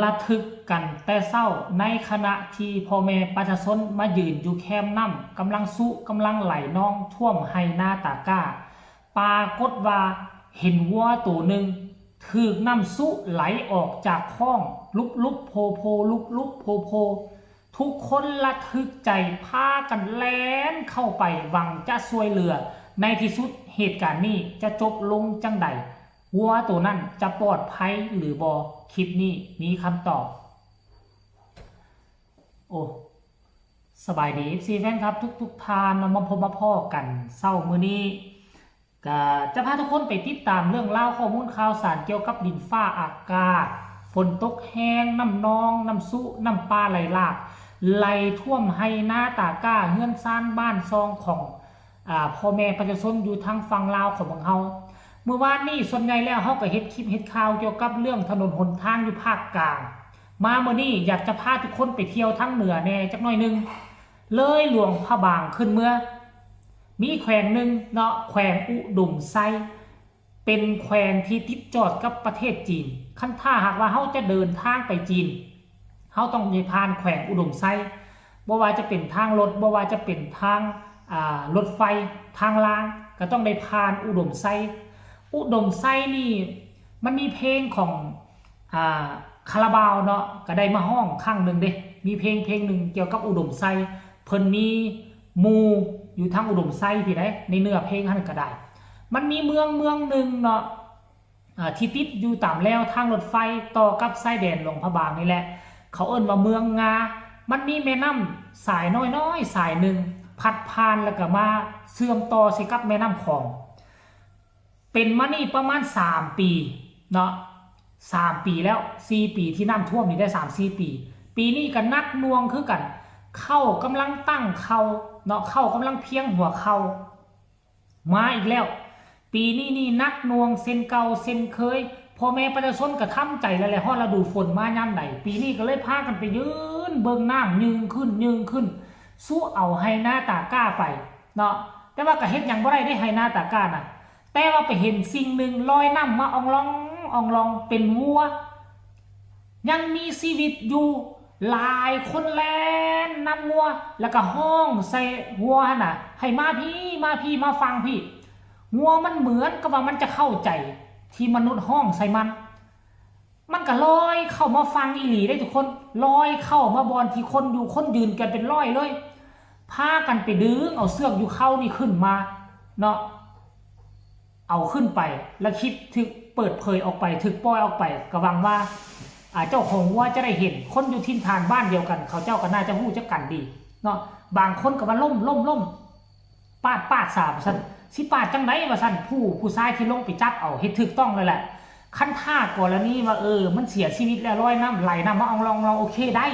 ລະທຶກກັນແຕ່ເຊົ້າ ໃນຂະນະທີ່ພໍ່ແມ່ປະຊາຊົນມາຢືນຢູ່ແຄມນ້ຳ ກຳລັງຊຸກຳລັງໄຫຼນອງຖ້ວມໄຮ່ນາຕາກ້າ. ປາກົດວ່າເຫັນວັວໂຕໜຶ່ງຖືກນ້ຳຊຸໄຫຼອອກຈາກຄ້ອງ ລຸບໆໂພໆ ລຸບໆໂພໆ. ທຸກຄົນລະທຶກໃຈພາກັນແລ່ນເຂົ້າໄປຫວັງຈະຊ່ວຍເຫຼືອ. ໃນທີ່ສຸດເຫດການນີ້ຈະຈົບລົງຈັ່ງໃດ? ວັວໂຕນັ້ນຈະປອດໄພຫຼືບໍ່? ຄລິບນີ້ມີຄຳຕອບ. ໂອ້ ສະບາຍດີ ເອັຟຊີ ແຟນຄລັບທຸກໆທ່ານເນາະ ມາພົບມາພໍ້ກັນເຊົ້າມື້ນີ້ ກະຈະພາທຸກຄົນໄປຕິດຕາມເລື່ອງລາວ ຂໍ້ມູນຂ່າວສານກ່ຽວກັບດິນຟ້າອາກາດ, ຝົນຕົກແຮງ, ນ້ຳນອງ, ນ້ຳຊຸ, ນ້ຳປ່າໄຫຼຫຼາກ, ໄຫຼຖ້ວມໄຮ່ນາຕາກ້າ, ເຮືອນຊານບ້ານຊ່ອງຂອງ ອາ ພໍ່ແມ່ປະຊາຊົນຢູ່ທາງຝັ່ງລາວຂອງພວກເຮົາ. ມື້ວານນີ້ສ່ວນໃຫຍ່ແລ້ວເຮົາກໍເຮັດຄລິບເຮັດຂ່າວກ່ຽວກັບເລື່ອງຖະໜົນຫົນທາງຢູ່ພາກກາງ. ມາມື້ນີ້ຢາກຈະພາທຸກຄົນໄປທ່ຽວທາງເໜືອແດ່ຈັກໜ້ອຍໜຶ່ງ, ເລີຍຫຼວງພະບາງຂຶ້ນເມືອ ມີແຂວງໜຶ່ງເນາະ ແຂວງອຸດົມໄຊ ເປັນແຂວງທີ່ຕິດຈອດກັບປະເທດຈີນ. ຄັນຖ້າຫາກວ່າເຮົາຈະເດີນທາງໄປຈີນ ເຮົາຕ້ອງໄດ້ຜ່ານແຂວງອຸດົມໄຊ ບໍ່ວ່າຈະເປັນທາງລົດ ບໍ່ວ່າຈະເປັນທາງ ອາ ລົດໄຟ ທາງລາງ ກໍຕ້ອງໄດ້ຜ່ານອຸດົມໄຊ. ອຸດົມໄຊນີ້ມັນມີເພງຂອງ ອາ ຄາລາບາວເນາະ ກໍໄດ້ມາຮ້ອງຄັ້ງໜຶ່ງເດ້ ມີເພງເພງໜຶ່ງກ່ຽວກັບອຸດົມໄຊ ເພິ່ນມີໝູ່ຢູ່ທາງອຸດົມໄຊພີ້ໃດ໋ ໃນເນື້ອເພງຫັ້ນກໍໄດ້. ມັນມີເມືອງເມືອງໜຶ່ງເນາະ ອາ ທີ່ຕິດຢູ່ຕາມແລວທາງລົດໄຟຕໍ່ກັບຊາຍແດນຫຼວງພະບາງນີ້ແຫຼະ ເຂົາເອີ້ນວ່າເມືອງງາ. ມັນມີແມ່ນ້ຳສາຍນ້ອຍໆສາຍໜຶ່ງພັດຜ່ານ ແລ້ວກໍມາເຊື່ອມຕໍ່ໃສ່ກັບແມ່ນ້ຳຂອງ. ເປັນມານີ້ປະມານສາມປີເນາະ ສາມປີແລ້ວ ສີ່ປີທີ່ນ້ຳຖ້ວມນີ້ໄດ້ສາມສີ່ປີ. ປີນີ້ກໍໜັກໜ່ວງຄືກັນ ເຂົ້າກຳລັງຕັ້ງເຂົ່າເນາະ ເຂົ້າກຳລັງພຽງຫົວເຂົ່າ ມາອີກແລ້ວ. ປີນີ້ນີ້ໜັກໜ່ວງເຊັ່ນເກົ່າເຊັ່ນເຄີຍ ພໍ່ແມ່ປະຊາຊົນກໍທຳໃຈແລ້ວແຫຼະ ຮອດລະດູຝົນມາຍາມໃດ. ປີນີ້ກໍເລີຍພາກັນໄປຢືນເບິ່ງນ້ຳຍື່ງຂຶ້ນຢືງຂຶ້ນ ຊຸເອົາໄຮ່ນາຕາກ້າໄປເນາະ ແຕ່ວ່າກໍເຮັດຫຍັງບໍ່ໄດ້ເດ້ ໄຮ່ນາຕາກ້ານະ. ແຕ່ວ່າໄປເຫັນສິ່ງໜຶ່ງລອຍນ້ຳມາອອງລອງ ອອງລອງ ເປັນວັວ ຍັງມີຊີວິດຢູ່. ຫຼາຍຄົນແລ່ນນຳງົວ ແລ້ວກໍຮ້ອງໃສ່ງົວຫັ້ນນະ ໃຫ້ມາພີ້ ມາພີ້ ມາຝັ່ງພີ້. ງົວມັນເໝືອນກັບວ່າມັນຈະເຂົ້າໃຈທີ່ມະນຸດຮ້ອງໃສ່ມັນ. ມັນກໍລອຍເຂົ້າມາຝັ່ງອີ່ຫຼີເດ້ທຸກຄົນ ລອຍເຂົ້າມາບ່ອນທີ່ຄົນຢູ່ ຄົນຢືນກັນເປັນຮ້ອຍເລີຍ ພາກັນໄປດຶງເອົາເຊືອກຢູ່ເຂົ່ານີ້ຂຶ້ນມາເນາະ ເອົາຂຶ້ນໄປ ແລ້ວຄລິບຖືກເປີດເຜີຍອອກໄປ ຖືກປ່ອຍອອກໄປ ກໍຫວັງວ່າ ອາ ເຈົ້າຂອງວັວຈະໄດ້ເຫັນ. ຄົນຢູ່ຖິ່ນຖານບ້ານດຽວກັນ ເຂົາເຈົ້າກໍໜ້າຈະຮູ້ຈັກກັນດີເນາະ ບາງຄົນກໍວ່າລົ້ມ ລົ້ມ ລົ້ມ ປາດ ປາດສາ ວ່າຊັ້ນ ຊິປາດຈັ່ງໃດ ວ່າຊັ້ນ ຜູ້ ຜູ້ຊາຍທີ່ລົງໄປຈັບເອົາ ເຮັດຖືກຕ້ອງແລ້ວແຫຼະ. ຄັນຖ້າກໍລະນີວ່າ ເອີ ມັນເສຍຊີວິດແລ້ວ ລອຍນ້ຳ ໄຫຼນ້ຳມາອອງລອງ ອອງລອງ ໂອເຄ ໄດ້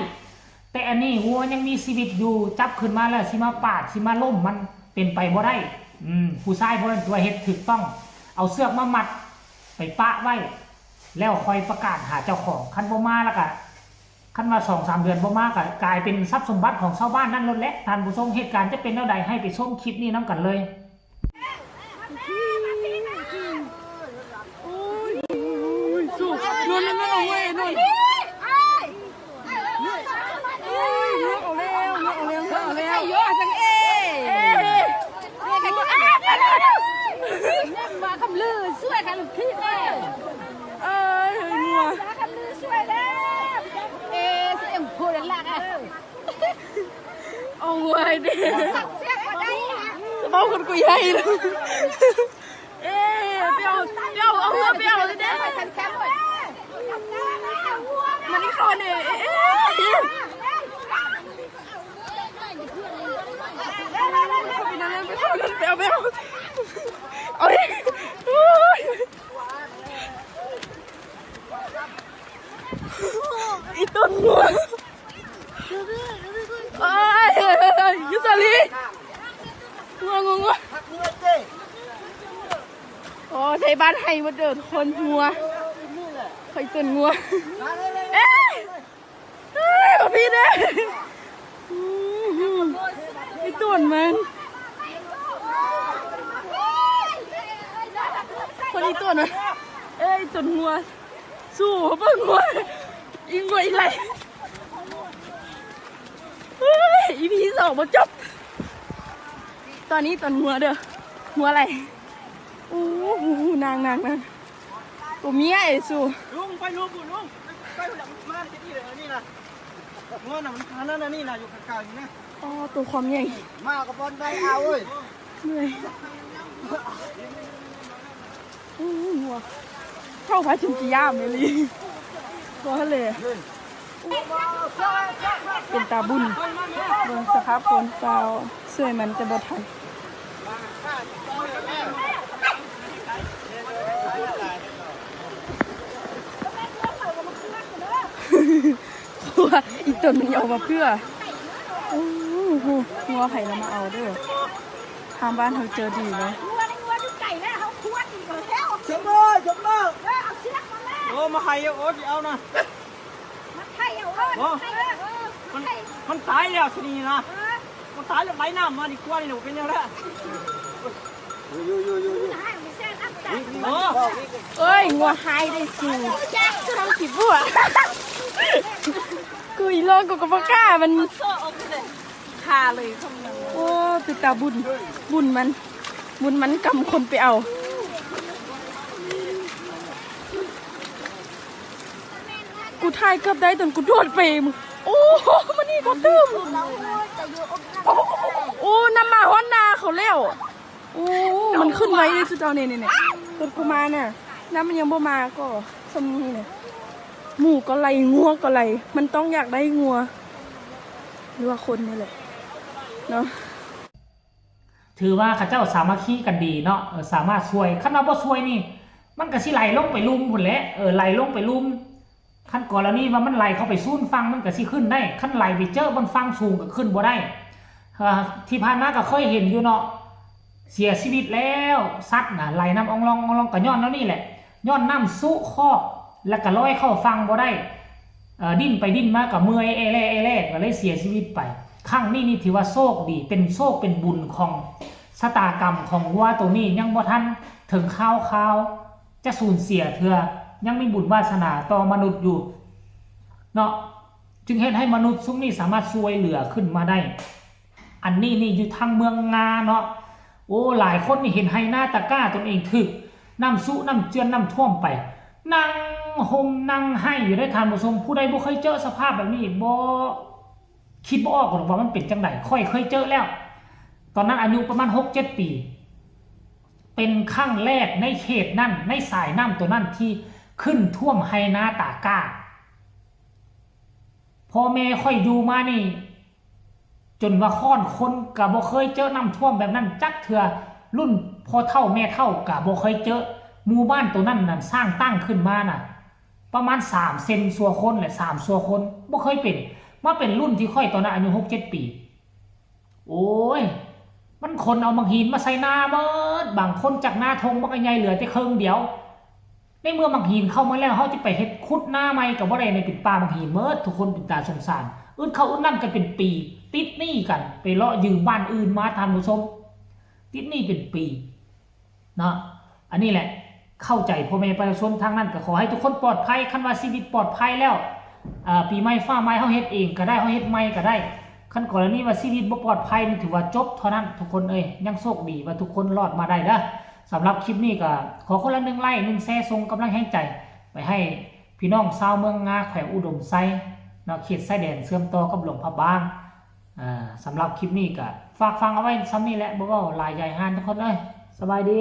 ແຕ່ອັນນີ້ ງົວຍັງມີຊີວິດຢູ່ ຈັບຂຶ້ນມາແລ້ວ ຊິມາປາດ ຊິມາລົ້ມ ມັນເປັນໄປບໍ່ໄດ້. ອືມ ຜູ້ຊາຍຜູ້ນັ້ນຖືວ່າເຮັດຖືກຕ້ອງ ເອົາເຊືອກມາມັດ ໄປປະໄວ້ ແລ້ວຄ່ອຍປະກາດຫາເຈົ້າຂອງ. ຄັນບໍ່ມາ ແລ້ວກະ ຄັນວ່າສອງສາມເດືອນບໍ່ມາ ກໍກາຍເປັນຊັບສົມບັດຂອງຊາວບ້ານນັ້ນໂລດແຫຼະ ທ່ານຜູ້ຊົມ. ເຫດການຈະເປັນແນວໃດ ໃຫ້ໄປຊົມຄລິບນີ້ນຳກັນເລີຍ. ເອີຍ ງົວ ເອີຍ ສຽງໂພດລັກອະ ເອົາງວຍເດ້ ເວົ້າກັນກໍໃຫຍ່ເລີຍ. ເອີຍ ໄປເອົາ ໄປເອົາ ເອົາງວ ໄປເອົາເດ້ ມັນອີກຄົນເດ້. ໄປເອົາ ໄປເອົາ ເອົາ ອີຕົນງົວ ໂອ້ຍ ຢູ່ສາລີ ງົວ ງົວ ງົວ ໂອ້ ໃສ່ບ້ານໄຮ່ໝົດເດີ ຄົນງົວ ຂ້ອຍຕົນງົວ ເອີຍ ເອີຍ ບໍ່ຜິດເດ້. ໂຕນມັນ ຄົນອີ່ໂຕນມັນ ເອີຍ ໂຕນງົວ ສູ້ເບິ່ງງົວ ອີງົວອີໄລ ເອີຍ ອີພີສອງບໍ່ຈົບ ຕອນນີ້ໂຕນງົວເດີ ງົວໄລ ໂອ້ໂຫ ນາງໆໆ ຕົວເມຍເອຊູ ລຸງ ໄປລຸງ ລຸງ ໄປ ໄປ ມາທີ່ນີ້ເລີຍ ອັນນີ້ນະ ງົວນະ ມັນ ອັນນັ້ນ ອັນນີ້ນະ ຢູ່ກາງໆ ນີ້ນະ ອໍ ຕົວຄວາມໃຫຍ່ ມາກັບບ່ອນໄດ້ ອາເອີຍ ເມື່ອຍ ໂອ້ ງົວ ເຂົ້າໄປຈົນຊິຢ້າມອີ່ຫຼີ ບໍ່ເລີຍ. ເປັນຕາບຸນ ເບິ່ງສະພາບຄົນ ຟ້າວຊ່ວຍມັນແຕ່ບໍ່ທັນ ງົວອີກຕົນໜຶ່ງອອກມາເພື່ອ ໂອ້ໂຫ ງົວໃຜລະມາເອົາເດີ ທາງບ້ານເຮົາເຈີດີເລີຍ ງົວ ງົວຢູ່ໄກແລ້ວ ເຮົາຄວນອີກແລ້ວ ໂອ້ ມາໃຫ້ ໂອ້ ຊິເອົານະ ມັນໄຖເອົາ ບໍ່ ມັນ ມັນຕາຍແລ້ວຊະນີ້ນະ ມັນຕາຍແລ້ວ ໄຫຼນ້ຳມາດີກວ່ານີ້ ບໍ່ເປັນຫຍັງແລ້ວ ໂອ້ ເອີຍ ງົວຫາຍໄດ້ສູ ເຮົາຊິບົວ ກູອີຫຼອງ ກູກໍບໍ່ກ້າ ມັນ ຂ້າເລີຍ ໂອ້ ເປັນຕາບຸນ ບຸນມັນ ບຸນມັນກຳຄົນໄປເອົາ ກູຖ່າຍເກືອບໄດ້ ຕົນກູໂດດໄປ ໂອ້ ມັນນີ້ກໍຕື່ມ ໂອ້ ນ້ຳມາຮອດໜ້າເຂົາແລ້ວ ໂອ້ ມັນຂຶ້ນໄວເດ້ ຈຸເຈົ້າ ນີ້ໆ ຕົນກູມານະ ນ້ຳມັນຍັງບໍ່ມາກໍຊ່ຳນີ້ນະ ໝູກໍໄລ່ ງົວກໍໄລ່ ມັນຕ້ອງຢາກໄດ້ງົວ ຫຼືວ່າຄົນນີ້ແຫຼະເນາະ ຖືວ່າເຂົາເຈົ້າສາມັກຄີກັນດີເນາະ ເອີ ສາມາດຊ່ວຍ ຄັນວ່າບໍ່ຊ່ວຍນີ້ ມັນກໍຊິໄຫຼລົງໄປລຸ່ມພຸ້ນແຫຼະ ເອີ ໄຫຼລົງໄປລຸ່ມ ຄັນກໍລະນີວ່າມັນໄຫຼເຂົ້າໄປສູນຝັ່ງ ມັນກໍຊິຂຶ້ນໄດ້ ຄັນໄຫຼໄປເຈີບ່ອນຝັ່ງສູງກໍຂຶ້ນບໍ່ໄດ້ ເອີ ທີ່ຜ່ານມາກໍເຄີຍເຫັນຢູ່ເນາະ ເສຍຊີວິດແລ້ວ ສັດນະໄຫຼນ້ຳອອງລອງ ອອງລອງ ກໍຍ້ອນແນວນີ້ແຫຼະ ຍ້ອນນ້ຳຊຸຄອກ ແລ້ວກໍລອຍເຂົ້າຝັ່ງບໍ່ໄດ້ ເອີ ດີ້ນໄປດີ້ນມາກໍເມື່ອຍແອແລ້ ແອແລ້ ກໍເລີຍເສຍຊີວິດໄປ ຄັ້ງນີ້ນີ້ຖືວ່າໂຊກດີ ເປັນໂຊກເປັນບຸນຂອງຊະຕາກຳຂອງງົວໂຕນີ້ ຍັງບໍ່ທັນເຖິງຄາວຄາວຈະສູນເສຍເທື່ອ ຍັງມີບຸນວາສະໜາຕໍ່ມະນຸດຢູ່ເນາະ ຈຶ່ງເຮັດໃຫ້ມະນຸດຊຸມນີ້ສາມາດຊ່ວຍເຫຼືອຂຶ້ນມາໄດ້. ອັນນີ້ນີ້ຢູ່ທາງເມືອງງາເນາະ ໂອ້ ຫຼາຍຄົນນີ້ເຫັນໄຮ່ນາຕາກ້າຕົນເອງຖືກນ້ຳຊຸນ້ຳເຈື່ອນນ້ຳຖ້ວມໄປ ນັ່ງຫົ່ມນັ່ງໄຫ້ຢູ່ເດ້ທ່ານຜູ້ຊົມ ຜູ້ໃດບໍ່ເຄີຍເຈີສະພາບແບບນີ້ ບໍ່ ຄິດບໍ່ອອກດອກວ່າມັນເປັນຈັ່ງໃດ ຂ້ອຍເຄີຍເຈີແລ້ວ ຕອນນັ້ນອາຍຸປະມານຫົກເຈັດປີ ເປັນຄັ້ງແລກໃນເຂດນັ້ນ ໃນສາຍນ້ຳໂຕນັ້ນທີ່ຂຶ້ນຖ້ວມໄຮ່ນາຕາກ້າ ພໍ່ແມ່ຂ້ອຍຢູ່ມານີ້ ຈົນວ່າຄ້ອນຄົນກະບໍ່ເຄີຍເຈີນ້ຳຖ້ວມແບບນັ້ນຈັກເທື່ອ ລຸ້ນພໍ່ເຖົ້າແມ່ເຖົ້າກະບໍ່ເຄີຍເຈີ ໝູ່ບ້ານໂຕນັ້ນນັ້ນສ້າງຕັ້ງຂຶ້ນມານະ ປະມານສາມເຊັນຊົ່ວຄົນແຫຼະ ສາມຊົ່ວຄົນ ບໍ່ເຄີຍເປັນ ມາເປັນລຸ້ນທີ່ຂ້ອຍຕອນນັ້ນອາຍຸຫົກເຈັດປີ ໂອ້ຍ ມັນຂົນເອົາໝາກຫີນມາໃສ່ນາເບິດ ບາງຄົນຈັກນາທົ່ງບັກໃຫຍ່ເຫຼືອແຕ່ເຄິ່ງດຽວ ໃນເມື່ອໝາກຫີນເຂົ້າມາແລ້ວ ເຮົາຈະໄປເຮັດຂຸດນາໃໝ່ກໍບໍ່ໄດ້ ໃນເປັນປ່າໝາກຫີນເບິດ ທຸກຄົນເປັນຕາສົງສານ ອຶດເຂົ້າອຶດນ້ຳກັນເປັນປີ ຕິດໜີ້ກັນ ໄປເລາະຢືມບ້ານອື່ນມາ ທ່ານຜູ້ຊົມ ຕິດໜີ້ເປັນປີເນາະ ອັນນີ້ແຫຼະ ເຂົ້າໃຈພໍ່ແມ່ປະຊາຊົນທາງນັ້ນ ກໍຂໍໃຫ້ທຸກຄົນປອດໄພ ຄັນວ່າຊີວິດປອດໄພແລ້ວ ເອີ ປີໃໝ່ຟ້າໃໝ່ ເຮົາເຮັດເອງກໍໄດ້ ເຮົາເຮັດໃໝ່ກໍໄດ້ ຄັນກໍລະນີວ່າຊີວິດບໍ່ປອດໄພນີ້ ຖືວ່າຈົບເທົ່ານັ້ນ ທຸກຄົນເອີຍ ຍັງໂຊກດີວ່າທຸກຄົນລອດມາໄດ້ເດີ. ສຳລັບຄລິບນີ້ກໍຂໍຄົນລະໜຶ່ງໄລ້ ໜຶ່ງແຊ ສົ່ງກຳລັງແຮງໃຈໄປໃຫ້ພີ່ນ້ອງຊາວເມືອງງາ ແຂວງອຸດົມໄຊເນາະ ເຂດຊາຍແດນເຊື່ອມຕໍ່ກັບຫຼວງພະບາງ. ອາ ສຳລັບຄລິບນີ້ກໍຝາກຟັງເອົາໄວ້ຊ່ຳນີ້ແຫຼະ ບໍ່ເວົ້າຫຼາຍໃຫຍ່ຮານ ທຸກຄົນເອີຍ ສະບາຍດີ.